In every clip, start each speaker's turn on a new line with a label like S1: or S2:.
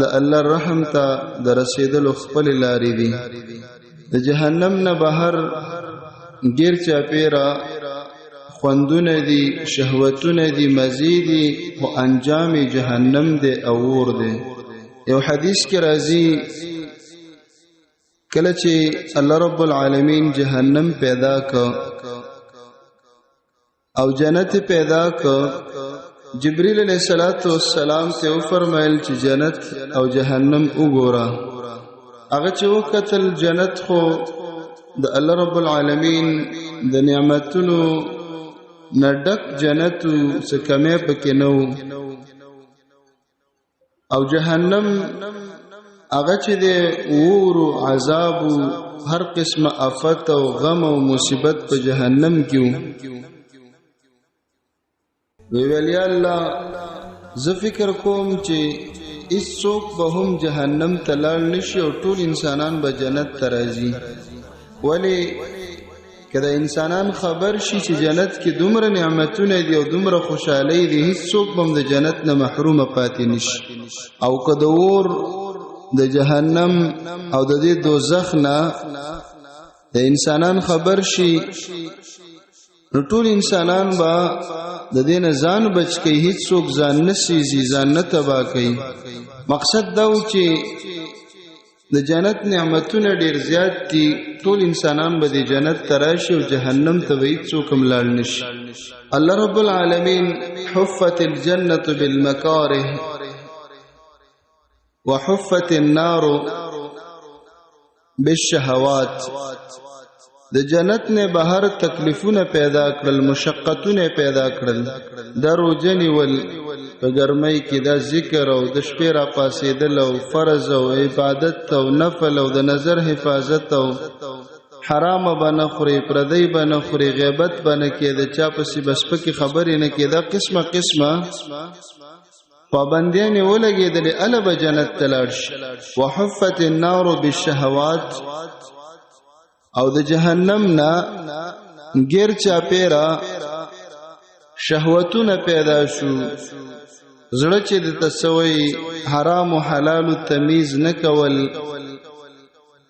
S1: د الله رحم ته د رسیدلو خپل لارې دي. د جهنم نه بهر غیر چاپیرا خوندونه دي، شهوتونه دي، مزي دي، خو انجام جهنم دی او اور دی. یو حدیث کې راځي، کله چې الله رب العالمین جهنم پیدا ک او جنت پیدا ک، جبرئیل علیہ الصلوۃ والسلام ته وفرمایل چې جنت او جهنم وګوره. هغه چې وکتل، جنت خو د الله رب العالمین د نعمتونو نډک جنت، څه کمې پکې نو، او جهنم هغه چې د اور او عذاب، هر قسمه آفت او غم او مصیبت په جهنم کې. وی ویل، یا الله، زه فکر کوم چې هیڅوک به هم جهنم ته لاړ نشي او ټول انسانان به جنت ته راځي. ولی که د انسانان خبر شي چې جنت کې دومره نعمتونه دي او دومره خوشحالي دي، هیڅوک به هم د جنت نه محروم پاتې نشي. او که د اور، د جهنم او د دې دوزخ نه د انسانان خبر شي، نو ټول انسانان به د دې نه ځان بچ کوي، هیڅوک ځان نه سیزي، ځان نه تبا کوي. مقصد دا و چې د جنت نعمتونه ډیر زیات دي، ټول انسانان به د جنت ته راشي او جهنم ته به هیڅوک هم لاړ نشي. الله رب العالمین حفت الجنة بالمکاره وحفت النار بالشهوات. د جنت نه بهر تکلیفونه پیدا کړل، مشقتونه پیدا کړل، د روژه نیول په ګرمۍ کې، د ذکر او د شپې را پاسېدل او فرض او عبادت او نفل او د نظر حفاظت او حرام به نه خوري، پردی به نه خوري، غیبت به نه کې، د چا پسې بس پکې خبرې نه کې، دا قسمه قسمه پابندیانې ولګېدلې، اله به جنت ته لاړ شي. وحفت النار بالشهوات، او د جهنم نه غیر چاپیرا شهوتونه پیدا شو. زړه چې د تسوي حرام او حلال تمیز نه کول،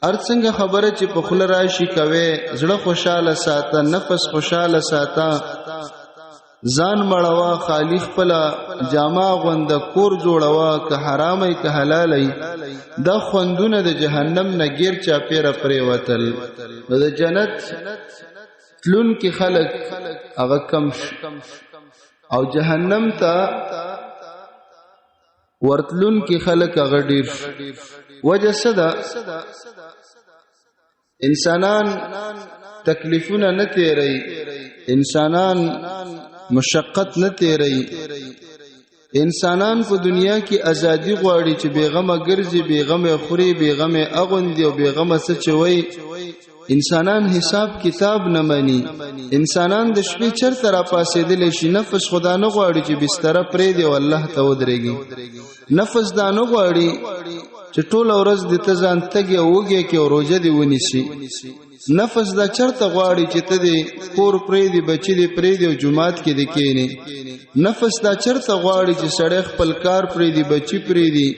S1: ارڅنګه خبره چې په خله راشي کوي. زړه خوشاله ساته، نفس خوشاله ساته، ځان مړوا، خالی خپل جامه غوند، کور جوړوا، که حرامي که حلالي. دا خوندونه د جهنم نه غیر چاپیره پرې وتل، نو د جنت تلون کې خلک هغه کم شو او جهنم ته ورتلون کې خلک هغه ډیر شو. وجه څه ده؟ انسانان تکلیفونه نه تیری، انسانان مشقت نه تیری، انسانان په دنیا کې ازادي غواړي چې بیغمه ګرځي، بیغمه خوري، بیغمه اغوندي او بیغمه څه چوي. انسانان حساب کتاب نه مني. انسانان د شپې چرته را پاسېدلی شي. نفس خدا نه غواړي چې بستر پرې دی او الله ته ودرېږي. نفس دا نه غواړي چې ټول ورځ د ته ځان تږي او وږی کې او روژه دې ونیسي. نفس دا چرته غواړي چې ته دې کور پرې دی، بچی دې پرې دی او جومات کې دې کینې. نفس دا چرته غواړي چې سړی خپل کار پرې دی، بچی پرې دی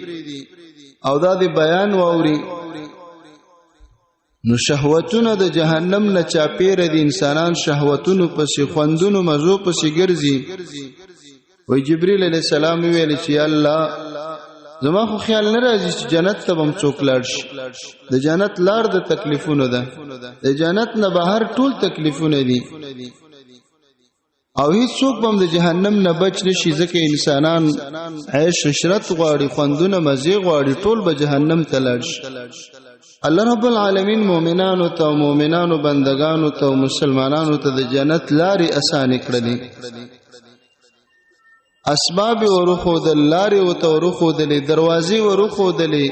S1: او دا دې بیان واوري. نو شهوتونه د جهنم نه چاپیره دي، انسانان شهوتونو پسې، خوندونو مزو پسې ګرځي. وای جبرئیل علیہ السلام ویل چې الله، زما خو خیال نه راځي چې جنت ته بم څوک لاړ شي. د جنت لار د تکلیفونو ده، د جنت نه بهر ټول تکلیفونه دي او هیڅ څوک به د جهنم نه بچ نشي، ځکه انسانان عیش عشرت غواړي، خوندونه مزه غواړي، ټول به جهنم ته لاړ شي. الله رب العالمین مؤمنانو ته، مؤمنانو بندگانو ته، مسلمانانو ته د جنت لارې اسانې کړلې، اسباب ورخودل، لارې ورته ورخودلې، دروازې ورخودلې،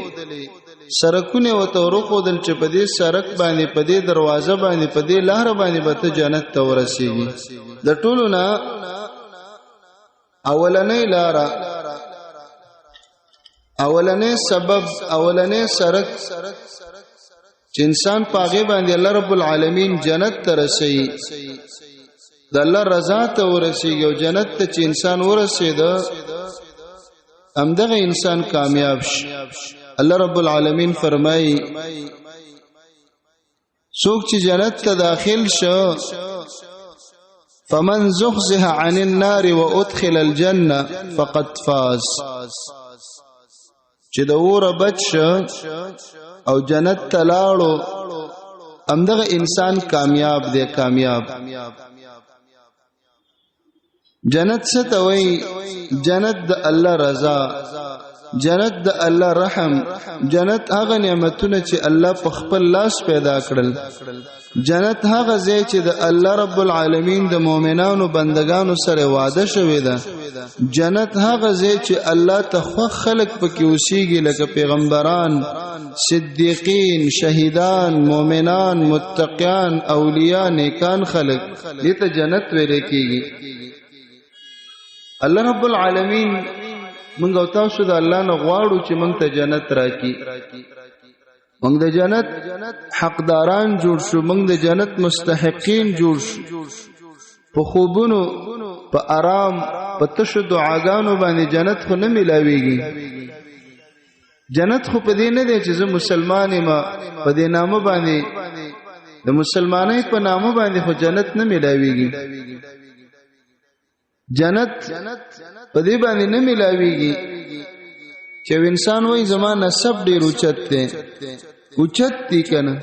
S1: سرکونه ورته ورخودل چې په دې سرک باندې، په دې دروازه باندې، په دې لار باندې به ته جنت ته ورسیږي. د ټولو نه اولنې لاره، اولنې سبب، اولنې سرک چې انسان پاغه باندې الله رب العالمین جنت ته رسي، د الله رضا ته ورسیږي او جنت ته چې انسان ورسید، همدغه انسان کامیاب شي. الله رب العالمین فرمایي، څوک چې جنت ته داخل شو، فمن زحزح عن النار وادخل الجنه فقد فاز، چې د اور بچ شو او جنت ته لاړو، همدغه انسان کامیاب دی، کامیاب. جنت څه ته وایي؟ جنت د الله رضا، جنت د الله رحم، جنت هغه نعمتونه چې الله په خپل لاس پیدا کړل، جنت هغه ځای چې د الله رب العالمین د مؤمنانو بندگانو سره وعده شوې ده، جنت هغه ځای چې الله ته خوښ خلک پکې اوسېږي، لکه پیغمبران، صدیقین، شهیدان، مؤمنان، متقیان، اولیاء، نیکان خلک، دې ته جنت ویل کېږي. الله رب العالمین موږ او تاسو د الله نه غواړو چې موږ ته جنت راکړي، موږ د جنت حقداران جوړ شو، موږ د جنت مستحقین جوړ شو. په خوبونو، په آرام، په تشو دعاګانو باندې جنت خو نه ملاويږي. جنت خو په دې نه دی چې زه مسلمان یم، په دې نامه باندې، د مسلمانۍ په نامه باندې خو جنت نه ملاويږي. جنت په دې باندې نه ملاويږي چې انسان وای زما نسب ډیر اوچت دی، اوچت دی کنه.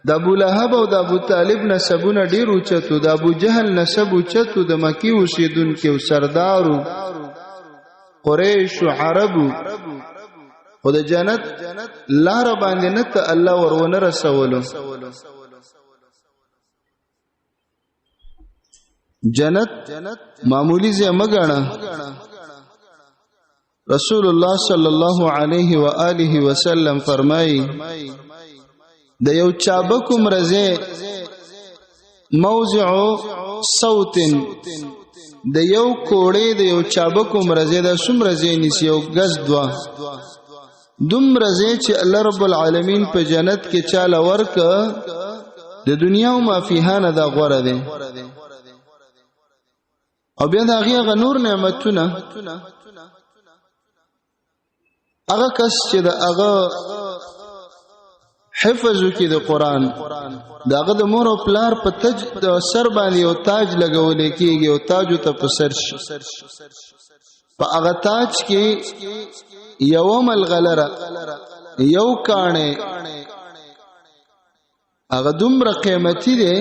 S1: د ابو لهب او د ابو طالب نسبونه ډیر اوچتو، د ابو جهل نسب اوچتو، د مکی اوسیدونکو او سردارو قریش او عربو، خو د جنت لار باندې نه ته الله ورونه رسولو. جنت معمولی ځای مګڼه. رسول الله صلی الله علیه و آله وسلم فرمایي، د یو چابک مرزه موضع صوت، د یو کوړې د یو چابک مرزه د څومره ځای نیسي؟ یو غز دوا دومره ځای چې الله رب العالمین په جنت کې چاله ورک، د دنیا او ما فیها نه دا غوره دی. او بیا د هغې هغه نور نعمتونه، هغه کس چې د هغه حفظ وکړي د قرآن، د هغه د مور او پلار په تج د سر باندې یو تاج لګول کېږي او تاج ته په سر شي. په هغه تاج کې یو ملغلره، یو کاڼی، هغه دومره قیمتي دی.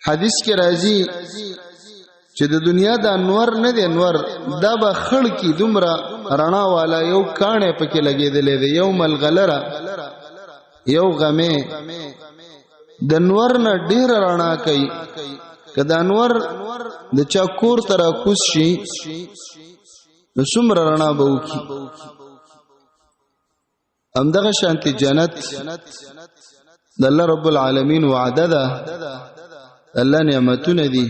S1: حدیث کې راځي چې د دنیا دا نور نه دی، نور دا به خړ کی، دومره رڼا والا یو کاڼی پکې لګېدلی دی، یو ملغلره، یو غمه د نور نه ډېره رڼا کوي. که دا نور د چا کور ته راکوز شي نو څومره رڼا به وکړي. همدغه شانتي جنت د الله رب العالمین وعده ده، د الله نعمتونه دي،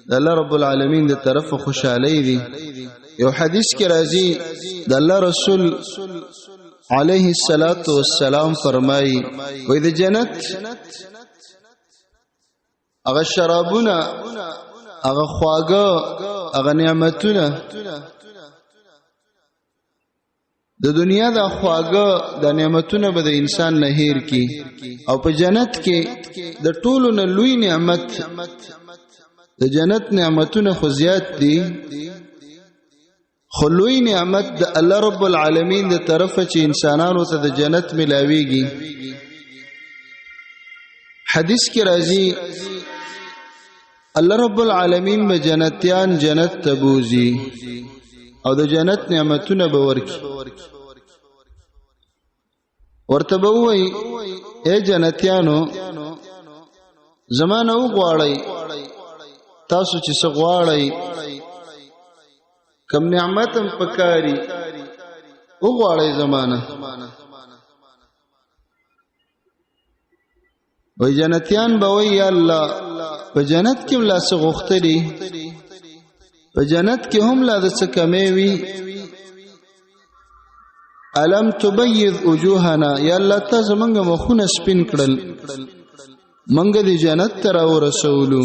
S1: د الله رب العالمین د طرف خوشحالي دي. یو حدیث کې راځي، د الله رسول علیه الصلاۃ والسلام فرمایي، وای د جنت هغه شرابونه، هغه خواږه، هغه نعمتونه، د دنیا د خواږه د نعمتونه به د انسان نه هیر کی، او په جنت کې د ټولو نه لوی نعمت، د جنت نعمتونه خو زیات دي، خو لوی نعمت د الله رب العالمین د طرفه چې انسانانو ته د جنت ملاویږي. حدیث کې راځي، الله رب العالمین به جنتیان جنت ته بوزي او د جنت نعمتونه به ورکي. ورته به ووایي، ای جنتیانو، زمانه وغواړئ، تاسو چې څه غواړئ، کم نعمت هم پکاري وغواړئ زمانه. وای جنتیان به وای، یا الله، په جنت کې لا څه غوښتلي؟ په جنت کې هم لا د څه کمې وي؟ الم تبيض وجوهنا، یا الله ته زمونږ مخونه سپین کړل، مونږ د جنت ته راورسولو،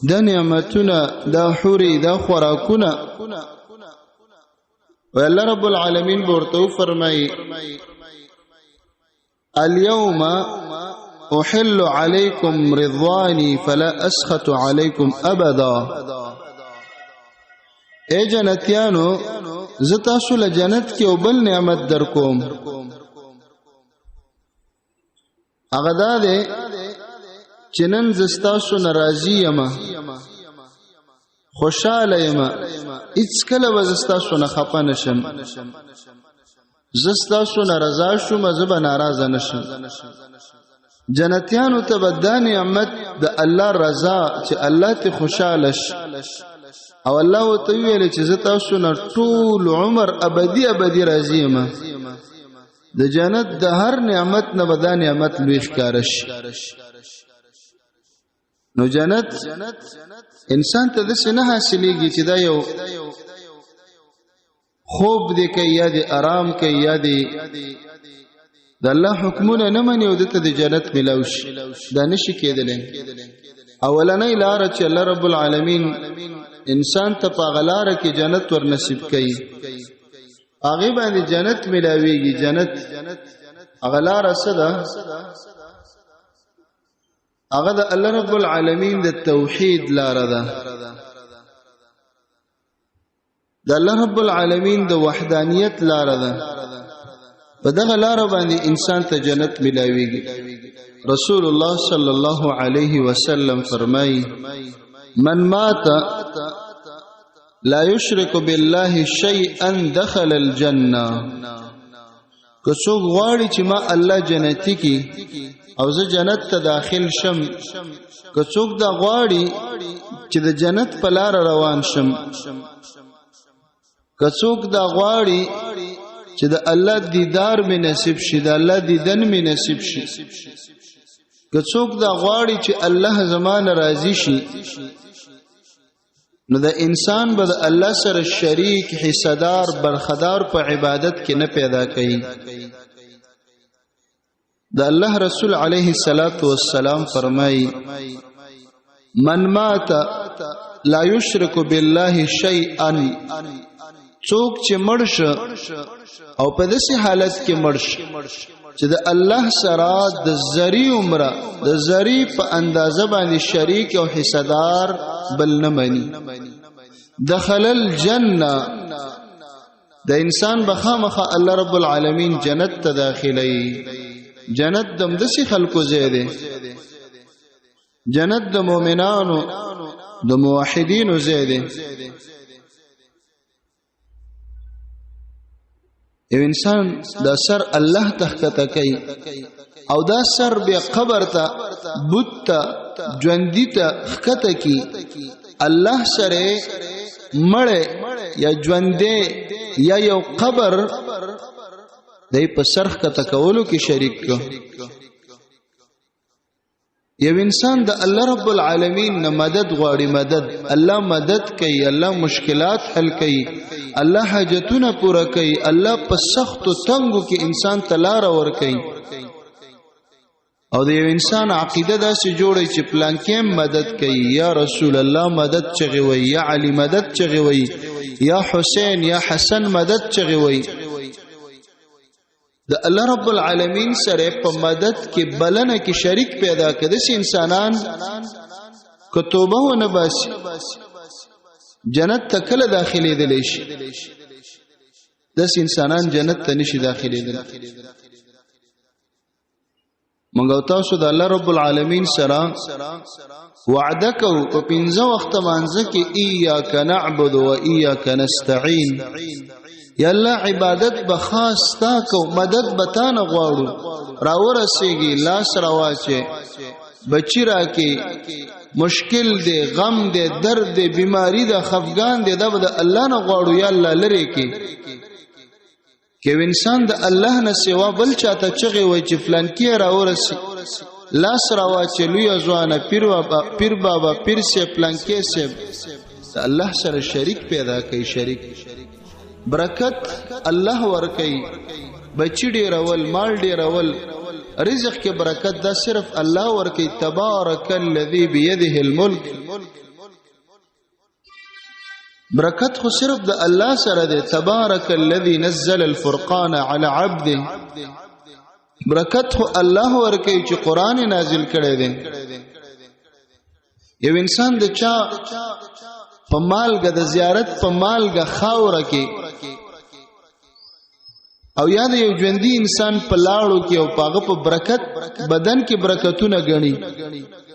S1: د نعمتونه، د حوري، د خوراکونه، و الله رب العالمین ورته فرمایي، اليوم احل عليكم رضواني فلا اسخط عليكم ابدا. اے جنتیانو، زه تاسو له جنت کې یو بل نعمت درکوم، هغه دا دی چې نن زه ستاسو ناراضي یم، خوشاله یم، هیڅ کله به زه ستاسو نه خفه نه شم. زه ستاسو نه رضا شوم، زه به ناراضه نه شم. جنتیانو ته به دا نعمت د الله رضا چې الله ته خوشاله شي، او الله ورته ویل چې زه تاسو نه ټول عمر ابدي ابدي راضي یم. د جنت د هر نعمت نه به دا نعمت لوی ښکاره شي. نو جنت انسان ته داسې نه حاصلېږي چې دا یو خوب دی کوي یا دی آرام کوي یا دی د الله حکمونه نه مني او دته د جنت ملاو شي، دا نشي کېدلی. اولنۍ لار چې الله رب العالمین انسان ته په غلاره کې جنت ور نصیب کوي، هغه باندې جنت ملاويږي. جنت هغه لار څه ده؟ هغه د الله رب العالمین د توحید لار ده، د الله رب العالمین د وحدانیت لار ده. په دغه لار باندې انسان ته جنت ملاويږي. رسول الله صلی الله علیه وسلم فرمایي، من مات لا يشرك بالله شيئا دخل الجنه. که څوک غواړي چې ما الله جنتی کی او زه جنت ته داخل شم، که څوک دا غواړي چې د جنت په لار روان شم، که څوک دا غواړي چې د الله دیدار مې نصیب شي، د الله دیدن مې نصیب شي، که څوک دا غواړي چې الله زما نه راضي شي، نو د انسان به د الله سره شریک، حصدار، برخدار په عبادت کې نه پیدا کوي. د الله رسول علیه الصلاۃ والسلام فرمایي، من مات لا یشرک بالله شیئا، څوک چې مړ شو او په داسې حالت کې مړ شو چې د الله سره د ذری عمره د ذری په اندازه باندې شریک او حصدار بل نه مني، دخل الجنه، د انسان بخامخه الله رب العالمین جنت ته داخلي. جنت د مدسي خلکو ځای دی، جنت د مؤمنانو د موحدینو ځای دی. یو انسان دا سر الله تخکته کوي او دا سر بیا قبر ته، بت ته، ژوندی ته ښکته کی، الله سره مړ یا ژوندې یا یو قبر دی په سر ښکته کولو کې شریک کو. یو انسان د الله رب العالمین نه مدد غواړي، مدد الله مدد کوي، الله مشکلات حل کوي، الله حاجتونه پوره کوي، الله په سختو تنګو کې انسان ته لار ور کوي. او د یو انسان عقیده داسې جوړي چې پلان کې مدد کوي، یا رسول الله مدد چغي وي، یا علی مدد چغي وي، یا حسین یا حسن مدد چغي وي. د الله رب العالمین سره په مدد کې بلنه کې شریک پیدا کړي. چې انسانان که توبه ونه باسي جنت ته کله داخلي دي شي؟ داس انسانان جنت ته نشي داخلي دي. مونږ تاسو د الله رب العالمین سره وعده کو په پنځه وخت مانځ کې، ایاک نعبد و ایاک نستعین، یا الله عبادت به خاص تا کو، مدد به تا نه غواړو، راورسیږي لاس راواچې، بچی راکې، مشکل دی، غم دی، درد دی، بیماری ده، خفقان دی، دا به د الله نه غواړو، یا الله لري کې. کې انسان د الله نه سوا بل چاته چغې وای چې فلان کې راورسي لاس راواچې، لوی ځوانه، پیر بابا، پیر بابا، پیر سه، پلان کې سه، د الله سره شریک پیدا کوي. شریک برکت الله ور کوي، بچی ډیرول، مال ډیرول، رزق کې برکت دا صرف الله ور کوي. تبارک الذی بيده الملک. برکت خو صرف د الله سره دی. تبارک الذی نزل الفرقان علی عبده. برکت خو الله ورکوي چې قران نازل کړي دی. یو انسان د چا په مالګه، د زیارت په مالګه خاوره کې، او یا د یو ژوندۍ انسان په لاړو کې او پاغه په برکت بدن کې برکتونه غني،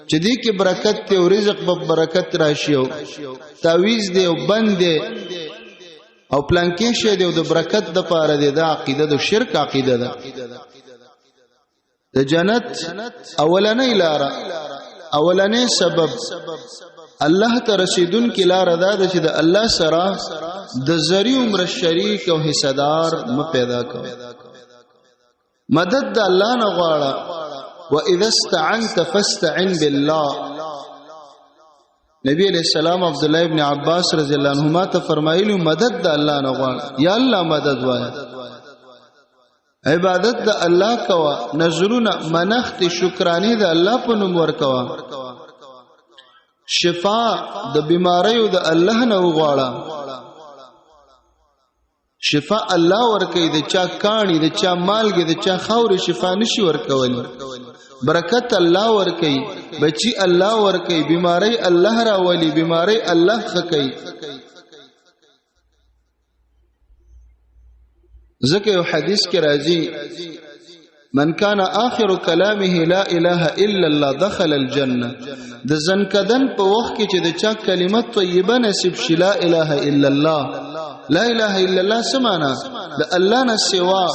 S1: چې دې کې برکت ته او رزق په برکت راشي، او تعویز دی او بند دی او پلانکې شه دی او د برکت د پاره دی، دا عقیده د شرک عقیده ده. د جنت اولنې لار، اولنې سبب الله ته رسیدون کې لار ده چې د الله سره د ذری عمر شریک او حصدار م پیدا کو. مدد د الله نه غواړه. و اذا استعنت فاستعن بالله. نبی علیہ السلام عبد الله ابن عباس رضی الله عنهما ته فرمایلی، مدد د الله نه غواړه، یا الله مدد وایه، عبادت د الله کوا، نظرونه منخت شکرانی د الله په نوم ورکوا، شفا د بیماریو د الله نه وغواړه. شفا الله ورکوي، د چا کانی، د چا مالګې، د چا خاورې شفا نشي ورکولی. برکت الله ورکوي، بچي الله ورکوي، بیماری الله راولي، بیماری الله خکوي. ځکه یو حدیث کې راځي، من کان آخر کلامه لا اله الا الله دخل الجنه. د زنکدن په وخت کې چې د چا کلمه طیبه نصیب شي، لا اله الا الله. لا اله الا الله سمانا د الله نه سوا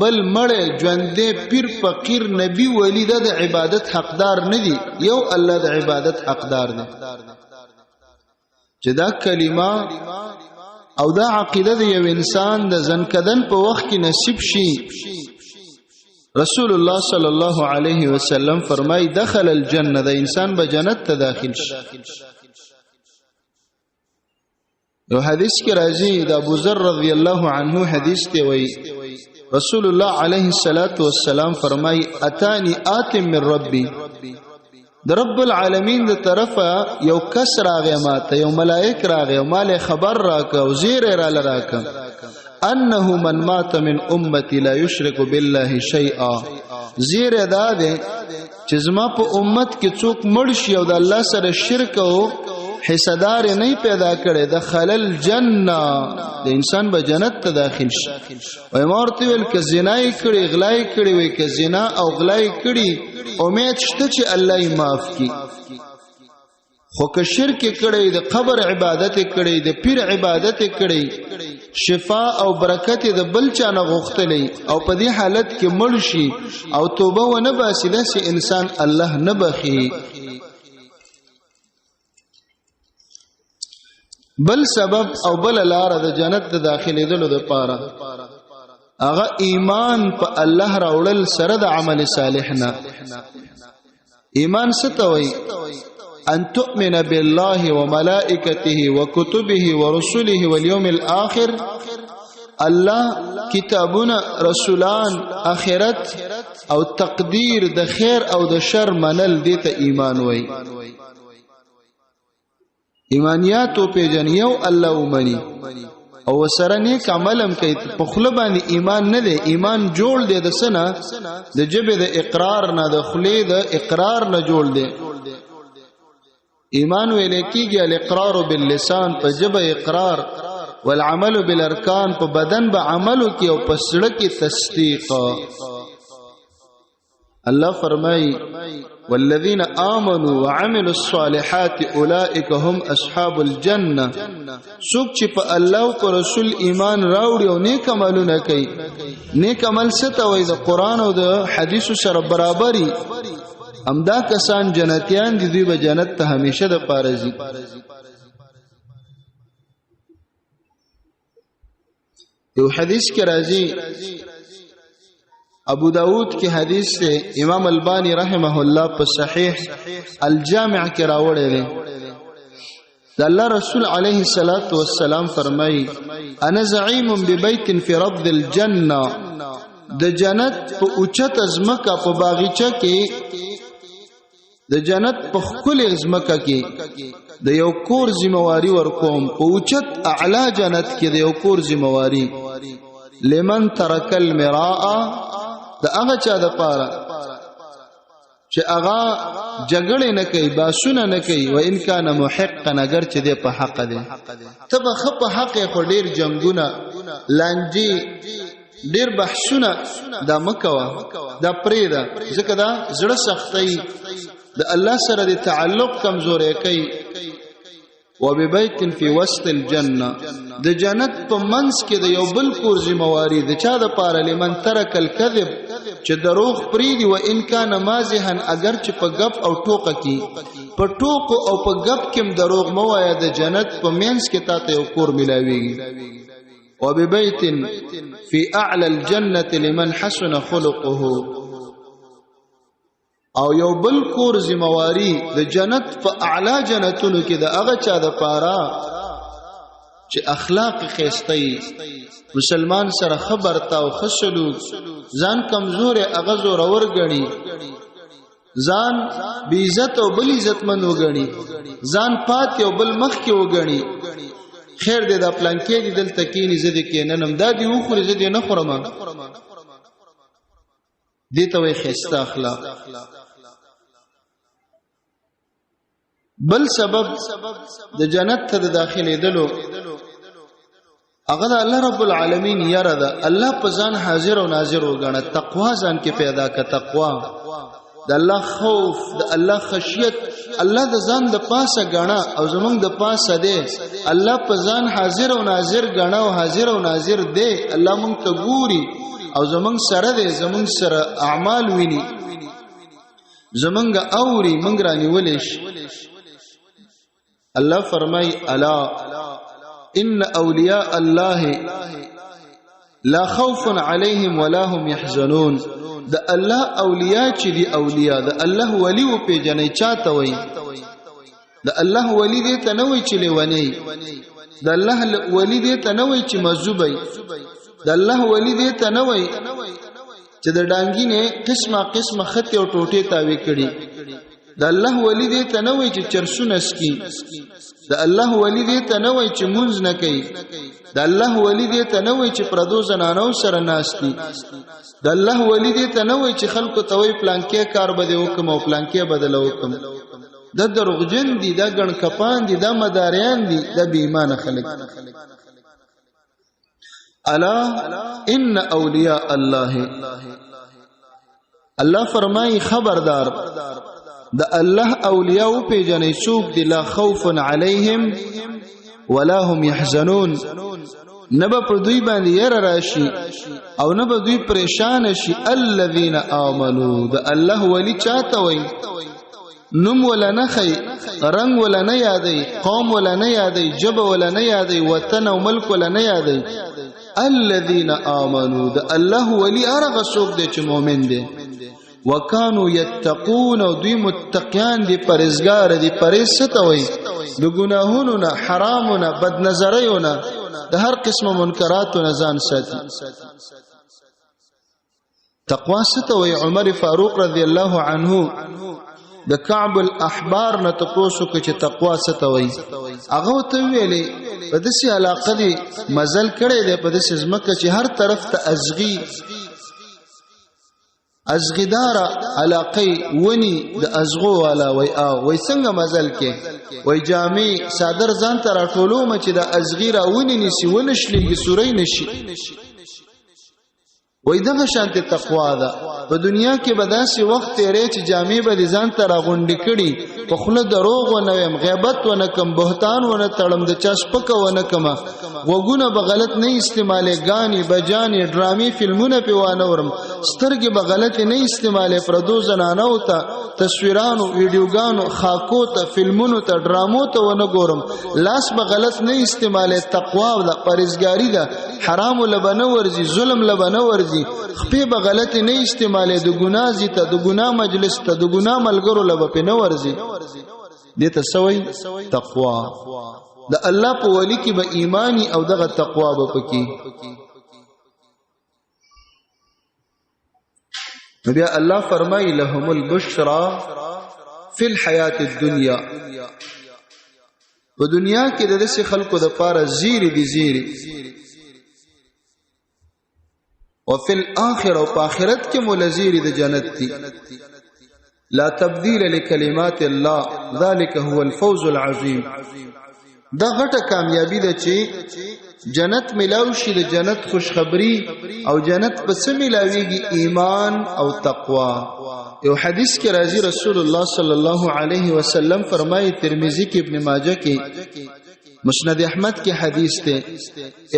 S1: بل مړ، ژوندې، پیر، فقیر، نبی، ولی د عبادت حقدار نه دی، یو الله د عبادت حقدار دی. چې دا کلمه او دا عقیده د یو انسان د زنکدن په وخت کې نصیب شي، رسول الله صلی الله علیه وسلم فرمای دخل الجنه، د انسان به جنت ته داخل شي. یو حدیث کې راځي، د ابو ذر رضی الله عنه حدیث دی، وای رسول الله علیه الصلاۃ والسلام فرمای اتانی آت من ربی، د رب العالمین د طرفه یو کس راغی ماته، یو ملائک راغی او مال خبر راک او زیر را لراک، انه من مات من امتی لا یشرک بالله شیئا. زیر دا ده چې زما په امت کې څوک مړ شي او د الله سره شرک او حصدار نه پیدا کړي، د خلل جنہ، د انسان به جنت ته داخل شي. وای مورته ویل ک زنا یې کړي، غلا یې کړي، وای ک زنا او غلا یې کړي امید شته چې الله یې معاف کړي، خو که شرک کړي، د قبر عبادت کړي، د پیر عبادت کړي، شفا او برکت د بل چا نه غوښتلې او په دې حالت کې مړ شي او توبه ونه باسي، داسې انسان الله نه بخي. بل سبب او بل لار د جنت د داخليدلو د پاره هغه ایمان په الله راوړل سره د عمل صالح نه. ایمان څه ته وایي؟ ان تؤمن بالله وملائکته وكتبه ورسله واليوم الآخر. الله، کتابونه، رسولان، آخرت او تقدیر د خیر او د شر منل دي ته ایمان وایي. ایمانیات او پیجن، یو الله ومني او سره نیک عملم کوي. په خله باندې ایمان نه دی، ایمان جوړ دی د سنه، د جبه د اقرار نه، د خلی د اقرار نه جوړ دی. ایمان ویل کیږي الاقرار باللسان، په جبه اقرار، والعمل بالارکان، په بدن به عمل کوي، او په سړه کې تصدیق. الله فرمای والذین آمنوا وعملوا الصالحات اولئک هم اصحاب الجنه. څوک چې په الله او پر رسول ایمان راوړي او نیک عملونه کوي، نیک عمل څه ته وایي؟ د قران او د حدیث سره برابرۍ، همدا کسان جنتیان دي، دوی به جنت ته همیشه د پاره ځي. یو حدیث کې راځي، ابو داود کې حدیث ته، امام البانی رحمه الله په صحیح الجامع کې راوړی دی، د الله رسول علیه الصلاۃ والسلام فرمایي انا زعیم ببیت فی ربض الجنه، د جنت په اوچت ازمکه په باغچه کې، د جنت په خپل ازمکه کې د یو کور ذمہواری ورکوم په اوچت اعلی جنت کې د یو کور ذمہواری. لمن ترک المراء، د هغه چا د پاره چې هغه جګړه نه کوي، باسونه نه کوي، و ان کان محقا، اگر چې دی په حق دی. ته به خپ حق، خو ډیر جنگونه، لانجی، ډیر بحثونه دا مکوا، دا پرې دا، ځکه دا زړه سختي، د الله سره د تعلق کمزورې کوي. وببيت في وسط الجنه، د جنت په منځ کې د یو بل کور ذمہواری د چا د پاره؟ لمن ترک الكذب، چې دروغ پریدي، و ان کان مازحا، اگر چې په غپ او ټوقه کې، په ټوقو او په غپ کې دروغ مو وایا، د جنت په منځ کې تا ته یو کور ملاويږي. وببيت في اعلى الجنه لمن حسن خلقه، او یو بل کور ذمہواری د جنت په اعلی جنتونو کې د هغه چا د پاره چې اخلاق خېستي، مسلمان سره خبر تا او خسلو، ځان کمزور هغه زور اور غني، ځان بی عزت او بل عزت من وګڼي، ځان پات او بل مخ کې وګڼي. خیر دې، دا پلان کې دې دلته کینی، زده کې ننم، دا دی وخوري، زده نه خورم. دې ته وایي خسته اخلاق. بل سبب د جنت ته د داخلي دلو هغه د الله رب العالمین یره ده. الله په ځان حاضر او ناظر وګڼه، تقوا ځان کې پیدا ک، تقوا، د الله خوف، د الله خشیت، الله د ځان د پاسه غنا او زمونږ د پاسه دی. الله په ځان حاضر او ناظر غنا او حاضر او ناظر دی. الله مونږ ته ګوري او زمونږ سره دی، زمونږ سره اعمال ویني، زمونږ اوري، مونږ رانیولې شي. الله فرمای: الا ان اولیاء الله لا خوف عليهم ولا هم يحزنون. د الله اولیاء چې دی، اولیاء د الله ولی او پیجنې چاته وای؟ د الله ولی دې ته نه وای چې لیونی، د الله ولی دې ته نه وای چې مذوبای، د الله ولی دې ته نه وای چې د ډانګی نه قسمه قسمه خط او ټوټه تاوي کړي. د الله ولی دې ته نه وای چې چرسونه سکی. د الله ولی دې ته نه وای چې مونږ نه کوي. د الله ولی دې ته نه وای چې پردو زنانو سره ناشتي. د الله ولی دې ته نه وای چې خلکو ته وای پلانکې کار به دې وکم او پلانکې بدل وکم. دا دروغجن دي، دا ګڼ کپان دي، دا مداریان دي، دا بې ایمانه خلک. الا ان اولیاء الله، الله فرمای: خبردار، د الله اولیاء پیجنې څوک دي؟ لا خوف علیهم ولا هم يحزنون، نبا پر دوی باندې ير راشي او نه به دوی پریشان شي. الذين امنوا، د الله ولی چاته وای؟ نوم ولا نه خي، رنگ ولا نه یادې، قوم ولا نه یادې، جب ولا نه یادې، وطن او ملک ولا نه یادې. الذين امنوا، د الله ولی هغه څوک دی چې مؤمن دی. وکانو یتقون، او دوی متقیان دي، پرهیزګار دي. پرهیز څه ته وایي؟ د ګناهونو نه، حرامو نه، بد نظریو نه، د هر قسم منکراتو نه ځان ساتي. تقوا څه ته وایي؟ عمر فاروق رضی الله عنه د کعب الاحبار نه تاسو کې چې تقوا څه ته وایي، هغه ته ویلې په داسې علاقه دی مزل کړي دی، په داسې ځمکه چې هر طرف ته ازغي، ازغیدار علاقه، ونی د ازغو والا. وای او وای څنګه مزل کې؟ وای جامع صادر ځان تر ټولو مچ د ازغی را ونی نسی ونشلېږي، سوري نشي. وای دغه شانته تقوا ده. په دنیا کې به داسې وخت تیرې چې جامع به ځان ته راغونډې کړي، په خوله دروغ ونه ویم، غیبت ونه کم، بهتان ونه تړم، د چا سپکه ونه کم، غوږونه به غلط نه استعمالې، غاني بجاني ډرامي فلمونه په وانه ورم، سترګې به غلط نه استعمالې، پردو زنانو ته، تصویرانو، ویډیوګانو، خاکو ته، فلمونو ته، ډرامو ته ونه ګورم، لاس به غلط نه استعمالې. تقوا ده، پرهیزګاری ده، حرام لبنه ورزي، ظلم لبنه ورزي، خپې به غلط نه استعمالې، د ګناه زی ته، د ګناه مجلس ته، د ګناه ملګرو لبه په نه ورزي. دې ته سوی تقوا. د الله په ولی کې به ایمانی او دغه تقوا به پکې. بیا الله فرمای: لهم البشرا فی الحیات الدنیا. په دنیا کې د داسې خلکو د پاره زیری دي زیری. وفي الاخره، او په آخرت کې مولزیری د جنت دي. لا تبديل لكلمات الله ذلك هو الفوز العظيم. دا غټه کامیابی ده چې جنت ملاو شي، د جنت خوشخبری او جنت په څه ملاویږي؟ ایمان او تقوا. یو حدیث کې راځي، رسول الله صلی الله علیه وسلم فرمایي، ترمذی کې، ابن ماجه کې، مسند احمد کې حدیث ته،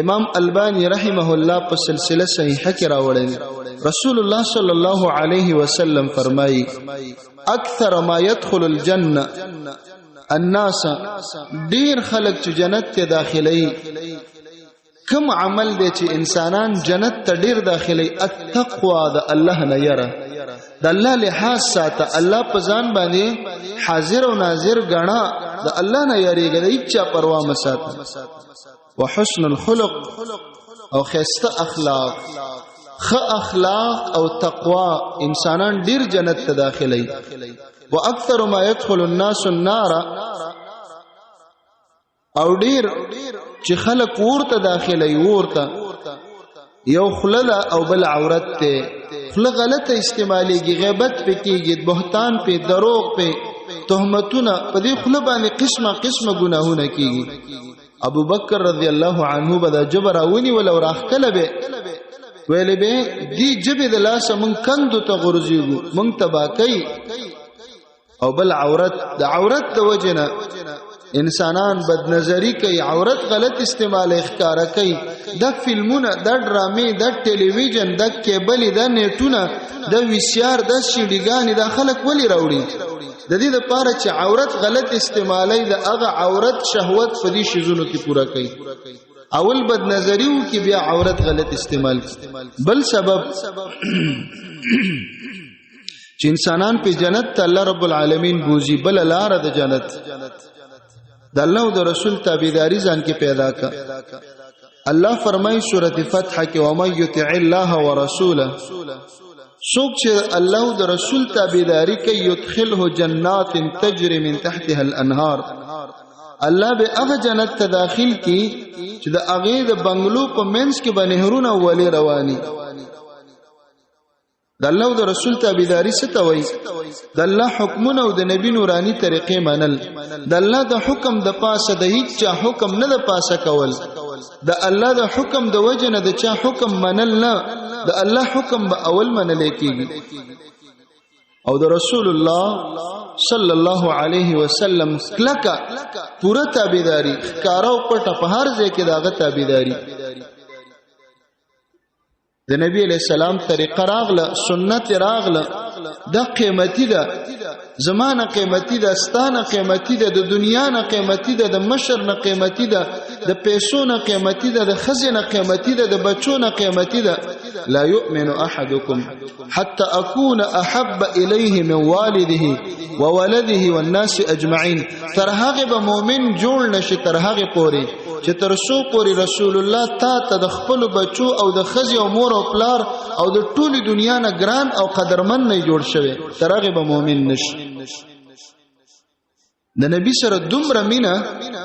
S1: امام البانی رحمه الله په سلسله صحیحه کې راوړی، رسول الله صلی الله علیه وسلم فرمایي: اکثر ما يدخل الجنه الناس، ډیر خلک چې جنت ته داخلي، کم عمل دی چې انسانان جنت ته ډیر داخلي؟ التقوا، د الله نه یره، د الله لحاظ ساته، الله په ځان باندې حاضر او ناظر غنا، د الله نه یریږي، د هیڅ پروا مساته. وحسن الخلق، او خسته اخلاق. خ اخلاق او تقوا انسانان ډیر جنت ته داخلي. واکثر ما يدخل الناس النار، او ډیر چې خلک ورته داخلي ورته، یو خله او بل عورت ته. خله غلطه استعمالېږي، غیبت پکېږي، بهتان په، دروغ په، تهمتونه په دې خله باندې قسمه قسمه ګناهونه کیږي. ابو بکر رضی الله عنه به دا جبر راونی ول او راخکله به ویلې به، دی جبه د لاسه مونږ کندو ته غورځیږو، مونږ تبا کوي. او بل عورت، د عورت د وجنه انسانان بد نظری کوي، عورت غلط استعمال ښکارا کوي. د فلمونه، د ډرامې، د ټلویزیون، د کیبل، د نیټونه، د وی سی آر، د سیډیګانی، د خلک ولی راوړي؟ د دې لپاره چې عورت غلط استعمالي، د هغه عورت شهوت په دې شیزونو کې پوره کوي. اول بد نظری وو کې، بیا عورت غلط استعمال. بل سبب چې انسانان په جنت ته الله رب العالمین بوزي، بل لار د جنت، د الله او د رسول تابعداري ځان کې پیدا کا. الله فرمایي سورته فتح کې: ومن یطع الله ورسوله، څوک چې الله او د رسول تابعداري کوي، يدخله جنات تجري من تحتها الانهار، الله به هغه جنت ته داخل کی چې د هغه د بنگلو په منځ کې به نهرونه ولې رواني. د الله او د رسول تابعداري څه ته وایي؟ د الله حکمونه او د نبی نوراني طریقې منل، د الله د حکم د پاسه د هیڅ چا حکم نه د پاسه کول، د الله د حکم د وجه نه د چا حکم منل نه، د الله حکم به اول منل کیږي، او د رسول الله صلی الله علیه وسلم کلکه پوره تابعداري، ښکارا او پټه، په هر ځای کې داغه تابعداري. د نبی علیہ السلام طریقه راغله، سنت راغله، د قیمتي ده، زمانه قیمتي ده، ستانه قیمتي ده، د دنیا نه قیمتي ده، د مشر نه قیمتي ده، د پیسو نه قیمتي ده، د خزې نه قیمتي ده، د بچو نه قیمتي ده. لا يؤمن احدكم حتى اكون احب اليه من والده وولده والناس اجمعين. تر هغه به مؤمن جوړ نشي، تر هغه پوري چې تر سو پوري رسول الله تا ته د خپل بچو او د خزې او مور او پلار او د ټولي دنیا نه ګران او قدرمن نه جوړ شوی، تر هغه به مؤمن نشي. د نبی سره دومره مینا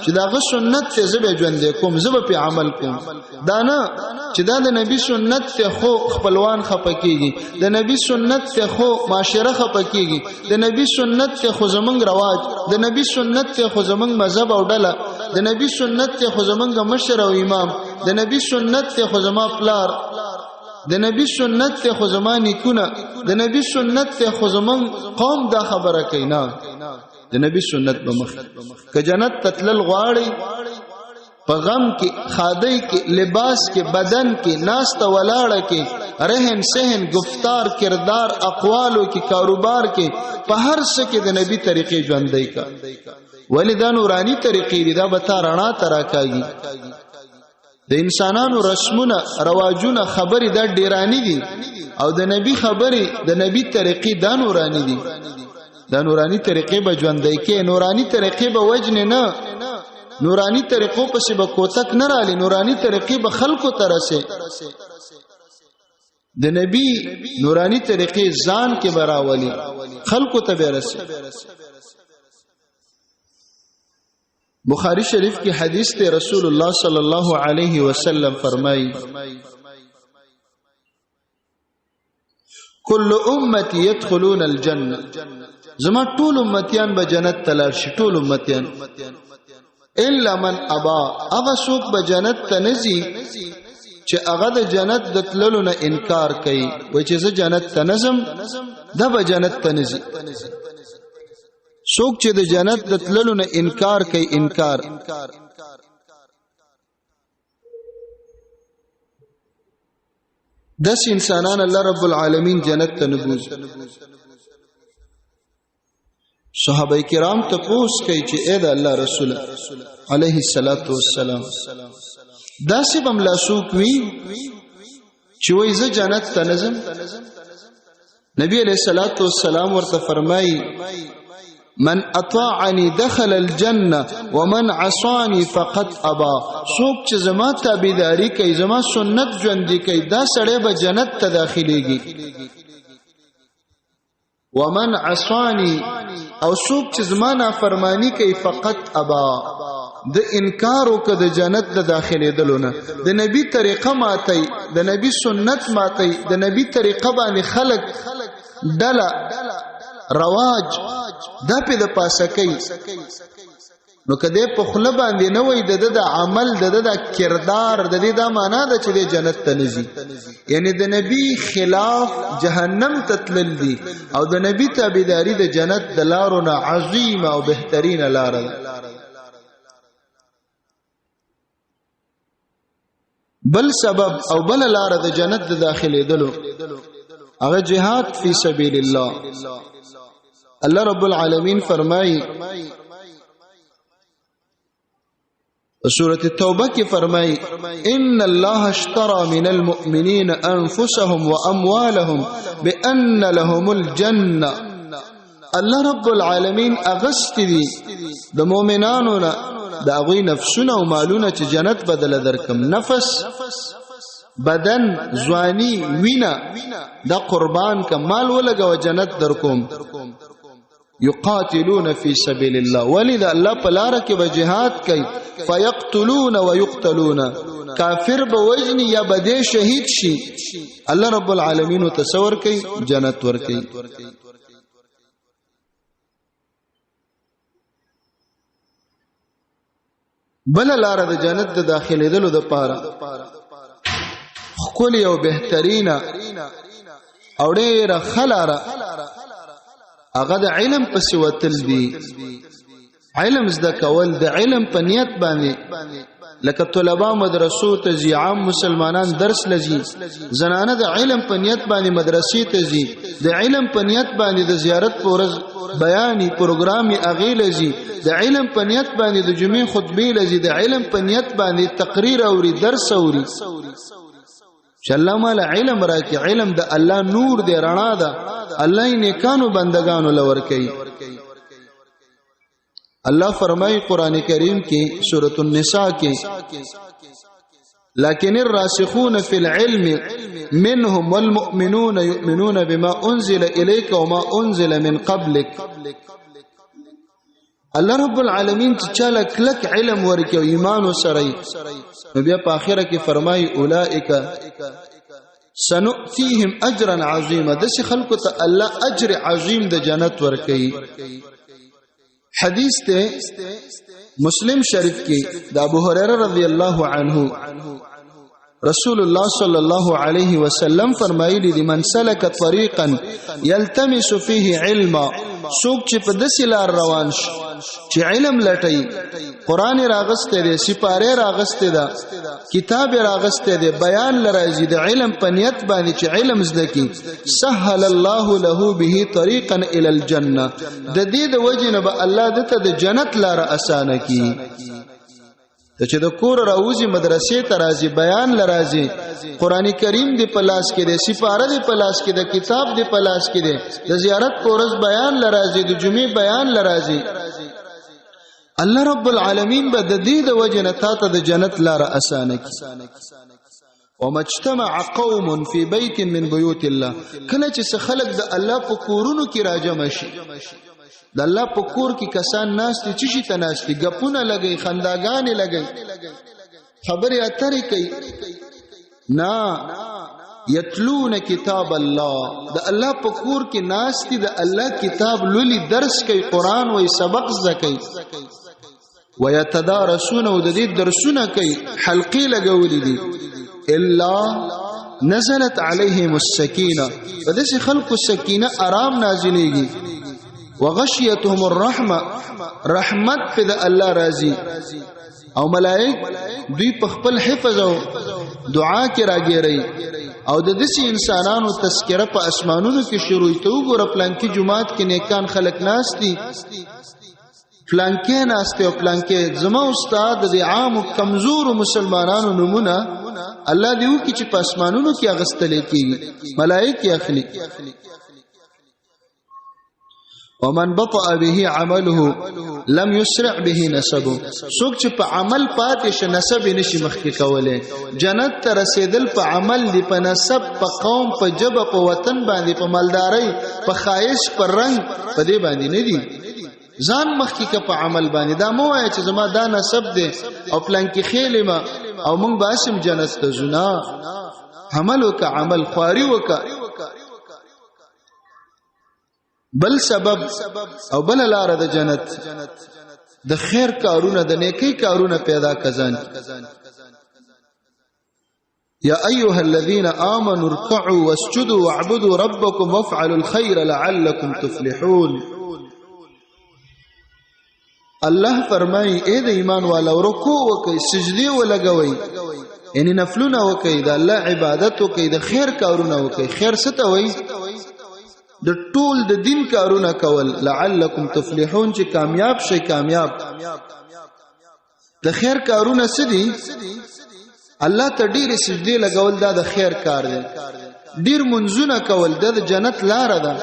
S1: چې داغه سنت ته زبې ژوند کوم، زبې په عمل کوم. دا نه چې دا د نبی سنت ته خو خپلوان خپکیږي، د نبی سنت ته خو معاشره خپکیږي، د نبی سنت ته خو زمنګ رواج، د نبی سنت ته خو زمنګ مذهب او ډله، د نبی سنت ته خو زمنګ مشر او امام، د نبی سنت ته خو زما پلار، د نبی سنت ته خو زما نیکونه، د نبی سنت ته خو زمنګ قوم، دا خبره کوي نه. د نبی سنت به مخ که جنت تتلل غواړي، په غم کې، خادۍ کې، لباس کې، بدن کې، ناست ولاړه کې، رهن سهن، گفتار، کردار، اقوالو کې، کاروبار کې، په هر څه کې د نبی طریقې ژوندۍ کا. ولی دا نورانی طریقې دي، دا به تا رڼا ته راکاږي. د انسانانو رسمونه، رواجونه، خبرې دا ډیرانی دي، او د نبی خبرې، د نبی طریقې دا نورانی دي. دا نورانی طریقې به ژوندۍ کې، نورانی طریقې به وجنې نه، نورانی طریقو پسې به کوتک نه رالی، نورانی طریقې به خلکو ته رسې. د نبی نورانی طریقې ځان کې براولي، خلکو ته به رسې. بخاری شریف کې حدیث ته رسول الله صلی الله علیه وسلم فرمایي، کل امتی يدخلون الجنه، زما ټول امتیان به جنت ته لاړ شي، ټول امتیان الا من ابا، هغه څوک به جنت ته نزي چې هغه د جنت د تللو نه انکار کوي، وای چې زه جنت ته نزم، دا به جنت ته نزي. څوک چې د جنت د تللو نه انکار کوي، انکار. داس انسانان الله رب العالمین جنت ته نبوز. صحابه کرام ته پوس کوي چې اې د الله رسول علیه الصلاۃ والسلام، داسې بم لاسوک وی چې وای زه جنت ته نزم؟ نبی علیہ الصلوۃ والسلام ورته فرمایي، من اطاعني دخل الجنه ومن عصاني فقد ابا. څوک چې زما تابعداري کوي، زما سنت ژوند کوي، دا سړی به جنت ته داخليږي. ومن عصاني، او څوک چې زما نافرمانی کوي، فقط ابا، د انکار وکړ د جنت د داخليدلو نه. د نبی طریقه ماتي، د نبی سنت ماتي، د نبی طریقه باندې خلق ډله رواج دا په د پاسه کوي، نو کده په خله باندې نه وای، د د عمل، د د کردار، د دې دا معنا ده چې د جنت ته نزي. یعنی د نبی خلاف جهنم ته تلل دي، او د نبی تابعداري د جنت د لارو نه عظیم او بهترین لار ده. بل سبب او بل لار د جنت د داخلي دلو هغه جهاد فی سبیل الله. الله رب العالمین فرمایي، سورة التوبه کې فرمایي، ان الله اشترى من المؤمنين انفسهم واموالهم بان لهم الجنه. الله رب العالمین اغست دي د مؤمنانو نه د هغوی نفسونه او مالونه چې جنت بدل درکم. نفس، بدن، ځواني، وینا د قربان ک، مال ولګو، جنت درکوم. یقاتلون فی سبیل الله، ولی د الله په لار کې به جهاد کوي. فیقتلون ويقتلون، کافر به وجنی یا به دې شهید شي، الله رب العالمین تصور کوي جنت ور کوي. بل لار د جنت د داخليدلو د پاره خپل یو بهترینه او ډیره خلاره هغه د علم پسې وتل دي، علم زده کول د علم په نیت باندې. لکه طلبه مدرسو ته ځي، عام مسلمانان درس لځي، زنانه د علم په نیت باندې مدرسې ته ځي، د علم په نیت باندې د زیارت پر ورځ بیاني پروګرام اغه لځي، د علم په نیت باندې د جمعې خطبه لځي، د علم په نیت باندې تقریر اوري، درس اوري، چې الله مال علم راکې. علم د الله نور دی، رڼا ده، الله یې نیکانو بندگانو لور کوي. الله فرمایي قران کریم کې سورۃ النساء کې، لكن الراسخون في العلم منهم والمؤمنون يؤمنون بما أنزل إليك وما أنزل من قبلك. الله رب العالمین چې چاله کلک علم ورکي او ایمان وسره، نو بیا په اخره کې فرمایي، اولئک سنؤتيهم اجرا عظیما. دسی خلکو ته الله اجر عظیم د جنت ورکي. حدیث ته مسلم شریف کې د ابو هريره رضی الله عنه، رسول الله صلی الله علیه وسلم فرمایلی دی، من سلک طریقا یلتمس فیه علما، څوک چې په داسې لار روان شي چې علم لټي، قران راغسته دی، سپاره راغسته ده، کتاب راغسته دی، بیان لراځي، د علم په نیت باندې چې علم زده کی، سهل الله له به طریقا الى الجنه، د دې د وجه نه به الله دته د جنت لار اسانه کی. ته چې د کور راوځي، مدرسې ته راځي، بیان لراځي، قران کریم دی په لاس کې دی، سپاره دی په لاس کې دی، کتاب دی په لاس کې دی، د زیارت پر ورځ بیان لراځي، د جمعې بیان لراځي، الله رب العالمین به د دې د وجه نه تا ته د جنت لار اسانه کړي. وما اجتمع قوم في بيت من بيوت الله، کله چې خلک د الله په کورونو کې راجمع شي. د الله په کور کې کسان ناست دي، چې شي ته ناست دي، غپونه لګي، خنداګانې لګي، خبرې اترې کوي نه. یتلون کتاب الله، د الله په کور کې ناست دي، د الله کتاب لولي، درس کوي، قران وای، سبق زده کوي، ويتدارسون، او د دې درسونه کوي، حلقې لګولې دي. الا نزلت عليهم السكينه، په دې خلکو سکینه آرام نازلېږي، وغشيتهم الرحمه، رحمت په د الله راضي، او ملائک دوی په خپل حفظ او دعا کې راګیري، او د دسی انسانانو تذکره په اسمانونو کې شروع. ته وګوره پلانکی جماعت کې نیکان خلک ناس دي، پلانکې ناشته او پلانکې. زما استاد د عام کمزور مسلمانانو نمونه الله دی وکي چې په اسمانونو کې اغستل کیږي، ملائکه اخلي. ومن بطأ به عمله لم يسرع به نسبه، څوک چې په عمل پاتې شه نسب نشي مخکې کوله. جنت ته رسیدل په عمل دی، په نسب، په قوم، په جبه، په وطن باندې، په مالدارۍ، په خایش، په رنگ، په دې باندې نه دی. ځان مخکې که په عمل باندې. دا مو وایي چې زما دا نسب دی او پلان کې خېلې ما او مونږ باسم جنت ته ځو. عمل وکړه، عمل، خواري وکړه. بل سبب او بل لار د جنت، د خیر کارونه، د نیکی کارونه پیدا کزان. یا ایها الذین آمنوا اركعوا واسجدوا واعبدوا ربکم وافعلوا الخير لعلکم تفلحون. الله فرمایي اے د ایمان والا، رکوع وکئ، سجدي ولګوئ، یعنی نفلونه وکئ، د الله عبادت وکئ، د خیر کارونه وکئ. خیر څه ته وایي؟ د ټول د دین کارونه کول. لعلکم تفلحون، چې کامیاب شئ، کامیاب. د خیر کارونه څه دي؟ الله ته ډېر سجدي لګول دا د خیر کار دی، ډېر منځونه کول دا د جنت لار ده.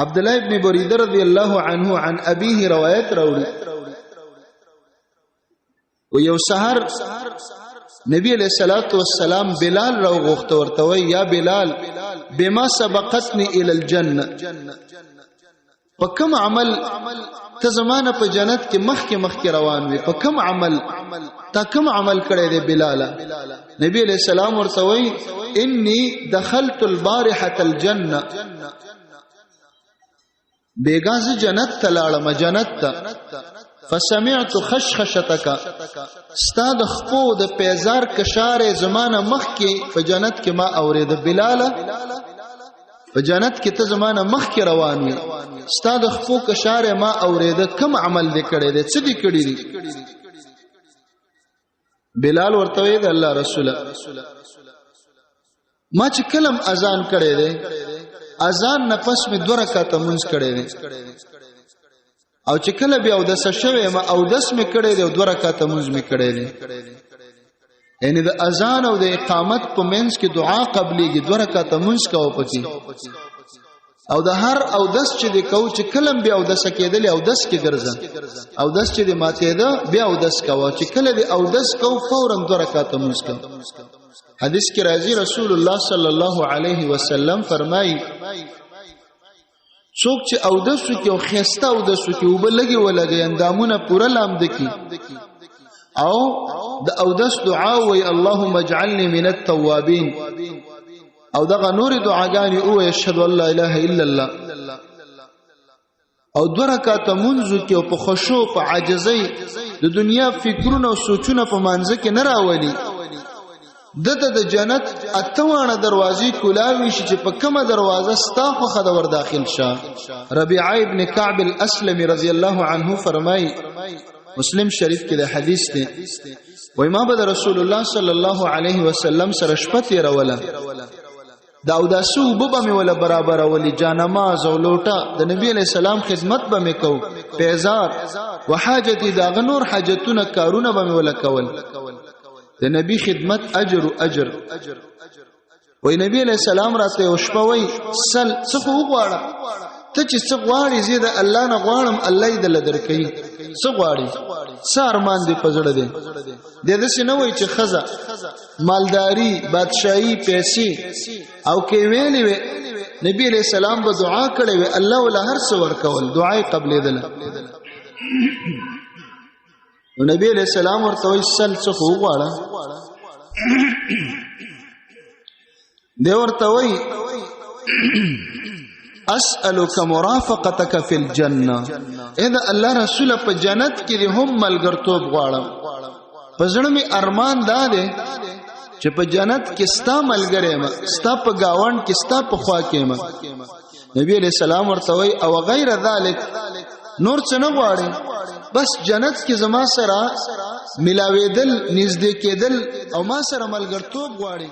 S1: عبد الله ابن بریده رضی الله عنه عن ابيه روایت راوړي، و یو سحر نبی علیہ الصلوۃ والسلام بلال راو غوښته، ورته وی یا بلال بما سبقتنی الى الجنه، په کوم عمل ته زمانه په جنت کې مخکې مخکې روان وي، په کوم عمل تا کوم عمل کړی دی بلال؟ نبی علیہ السلام ورته وی انی دخلت البارحه الجنه، بیګا زه جنت ته لاړم، جنت ته. فسمعت خشخشتک، ستا د خپو د پیزار کشاره زمانه مخ کې په جنت کې ما اورید. بلال، په جنت کې ته زمانه مخ کې روان وي، ستا د خپو کشاره ما اورید، کم عمل دې کړی دی، څه دې کړی دی؟ بلال ورته وی د الله رسوله، ما چې کلم اذان کړی دی، اذان نه پس می دوه رکعاته مونږ کړی دی، او چې کله بیا اودس شوی ما اودس می کړی دی او دوه رکعاته مونږ می کړی دی. یعنی د اذان او د اقامت په منځ کې دعا قبليږي، دوه رکعاته مونږ کوو پکې، او د هر اودس چې د کو چې کلم بیا اودس کېدل، اودس کې ګرځه، اودس چې د ماته ده بیا اودس کوه، چې کله د اودس کو فورا دوه رکعاته مونږ کوه. حدیث کې راځي رسول الله صلی الله علیه وسلم فرمایي څوک چې اودس وکي او خسته اودس وکي، وب لګي ولګي، اندامونه پوره لامد کی، او د اودس دعا وی اللهم اجعلني من التوابین، او دغه نور دعاګانې او اشهد ان لا اله الا الله، او دوه رکعاته مونځ کې او په خشوع په عاجزۍ د دنیا فکرونه او سوچونه په مانځ کې نه راولي، دته د جنت اتوانه دروازې کولاوي شي چې په کومه دروازه ستا خوخه د ور داخل شه. ربيعه ابن كعب الاسلمي رضی الله عنه فرمای، مسلم شریف کې د حدیث دی، وای ما به رسول الله صلی الله علیه وسلم سره شپه تیروله، دا او دا سو وب به ولا برابر ولي، جانماز او لوټه، د نبی علی سلام خدمت به میکو، پیزار وحاجتي دا غنور حاجتونه کارونه به ولا کول، د نبی خدمت اجر او اجر. وای نبی علی السلام راته او شپه وای سل څه خو وغواړه، ته چې څه غواړې زه د الله نه غواړم، الله یې دل درکې، څه غواړې، څه ارمان دې پزړه دې؟ د دې نه وای چې خزه، مالداری، بادشاہي، پیسې، او کې ویلې وې نبی علیہ السلام به دعا کړې وي، الله ولا هر څه ورکول، دعا یې قبلېدله. نو نبی علیہ السلام ورته وی سل څه خو غواړه. دی ورته وی اسالک مرافقتک فی الجنه، اذا الله رسول په جنت کې هم ملګرتوب غواړم. په زړه می ارمان دا دی چې په جنت کې ستا ملګری ما، ستا په گاوند کې، ستا په خوا کې ما. نبی علیہ السلام ورته وی او غیر ذلک، نور څه نه غواړي، بس جنت کې زما سره ملاویدل، نږدې کېدل او ما سره ملګرتوب غواړي؟